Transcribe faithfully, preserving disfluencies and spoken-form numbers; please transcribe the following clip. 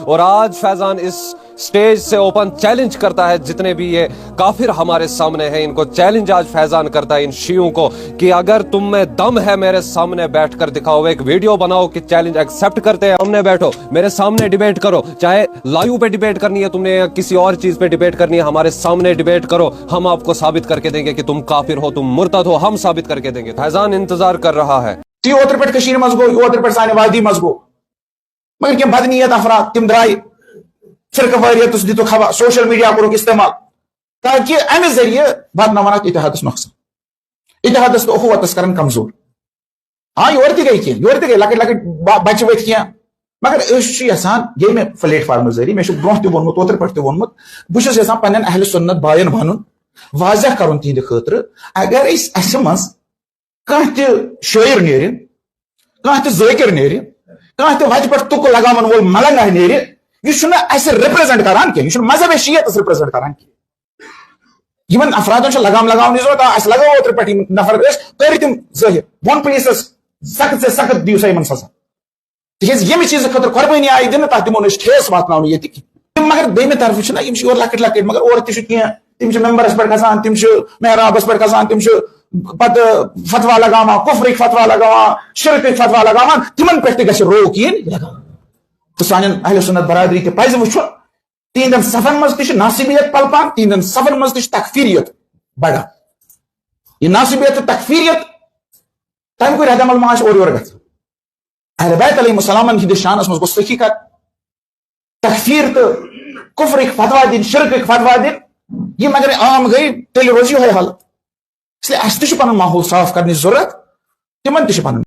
اور آج فیضان اس اسٹیج سے open challenge کرتا ہے، جتنے بھی یہ کافر ہمارے سامنے ہیں، ان کو چیلنج آج فیضان کرتا ہے، ان شیعوں کو، کہ اگر تم میں دم ہے، میرے سامنے بیٹھ کر دکھاؤ، ایک ویڈیو بناؤ کہ چیلنج ایکسپٹ کرتے ہیں، سامنے بیٹھو، میرے سامنے ڈیبیٹ کرو، چاہے لائیو پہ ڈیبیٹ کرنی ہے تم نے یا کسی اور چیز پہ ڈیبیٹ کرنی ہے، ہمارے سامنے ڈیبیٹ کرو، ہم آپ کو ثابت کر کے دیں گے کہ تم کافر ہو، تم مرتد ہو، ہم ثابت کر کے دیں گے۔ فیضان انتظار کر رہا ہے۔ تہِ اوترٕ پٮ۪ٹھ کٔشیٖرِ منٛز گوٚو، یہِ اوترٕ پٮ۪ٹھ سانہِ وادی منٛز گوٚو۔ مگر کینٛہہ بدنیت افراد، تِم درٛاے فرقہٕ واریتس دِتُکھ ہوا، سوشل میڈیا کوٚرُکھ استعمال، تاکہ امہِ ذٔریعہٕ واتناوان اتھ اتحادس نۄقصان، اتحادس تہٕ اخوتس کرن کمزور۔ ہاں، یورٕ تہِ گٔے کینٛہہ، یورٕ تہِ گٔے لۄکٕٹۍ لۄکٕٹۍ با-، بچہِ ؤتھۍ کینٛہہ، مگر أسۍ چھِ یژھان، ییٚمہِ پلیٹ فارمہٕ ذٔریعہٕ، مےٚ چھُ برونٛہہ تہِ ووٚنمُت، اوترٕ پٮ۪ٹھ تہِ ووٚنمُت، بہٕ چھُس یژھان پننٮ۪ن اہل سنت باین ونُن، واضح کرُن تِہنٛدِ خٲطرٕ، اگر أسۍ، اسہِ منٛز کانٛہہ تہِ شٲعر نیرِ، کانٛہہ تہِ ذٲکر نیرِ، کانٛہہ تہِ وتہِ پٮ۪ٹھ تُکہٕ لگاون وول ملنگاہ نیرِ، یہِ چھُنہٕ اسہِ ریپرزینٹ کران کینٛہہ، یہِ چھُنہٕ مذہب شیعتس ریپرزینٹ کران کینٛہہ۔ یِمن افرادن چھِ لگام لگاونٕچ ضروٗرت۔ آ، اسہِ لگٲو اوترٕ پٮ۪ٹھ یِم نفر، أسۍ کٔرۍ تِم ظٲہِر۔ ووٚن پُلیٖسس، سخت سے سخت دِیِو سا یِمن سزا۔ تِکیٛازِ ییٚمہِ چیٖزٕ خٲطرٕ قۄربٲنی آیہِ دِنہٕ، تَتھ دِمو نہٕ أسۍ ٹھیس واتناونہٕ ییٚتہِ کینٛہہ۔ مگر دوٚیمہِ طرفہٕ چھِنہ، یِم چھِ یورٕ لۄکٕٹۍ لۄکٕٹۍ، مگر اورٕ تہِ چھُ کینٛہہ۔ تِم چھِ ممبرس پٮ۪ٹھ کھسان، تِم چھِ محرابس پٮ۪ٹھ کھسان، تِم چھِ پتہٕ فتوا لگاوان، کفرٕکۍ فتوا لگاوان، شرکٕکۍ فتوا لگاوان، تِمن پٮ۪ٹھ تہِ گژھِ روک یِنۍ لگاونہٕ۔ تہٕ سانٮ۪ن اہل سنت برادری تہِ پزِ وٕچھُن، تِہنٛدٮ۪ن صفن منٛز تہِ چھِ ناصبیت پلپان، تِہنٛدٮ۪ن صفن منٛز تہِ چھِ تکفیریت بڑان۔ یہِ ناصبیت تہٕ تکفیریت، تَمہِ کُے رد عمل ما آسہِ اورٕ یورٕ گژھان؟ اہل بیت علیہم السلامن ہٕنٛدِس شانس منٛز گوٚژھ صحیح کتھ، تکفیر تہٕ کفرٕکۍ فتوا دِنۍ، شرکٕکۍ فتوا دِنۍ، یِم اگر عام گٔے، تیٚلہِ روزِ یِہوٚے حالت۔ اس لیے اَسہِ تہِ چھُ پنُن ماحول صاف کرنٕچ ضروٗرت، تِمن تہِ چھُ پنُن۔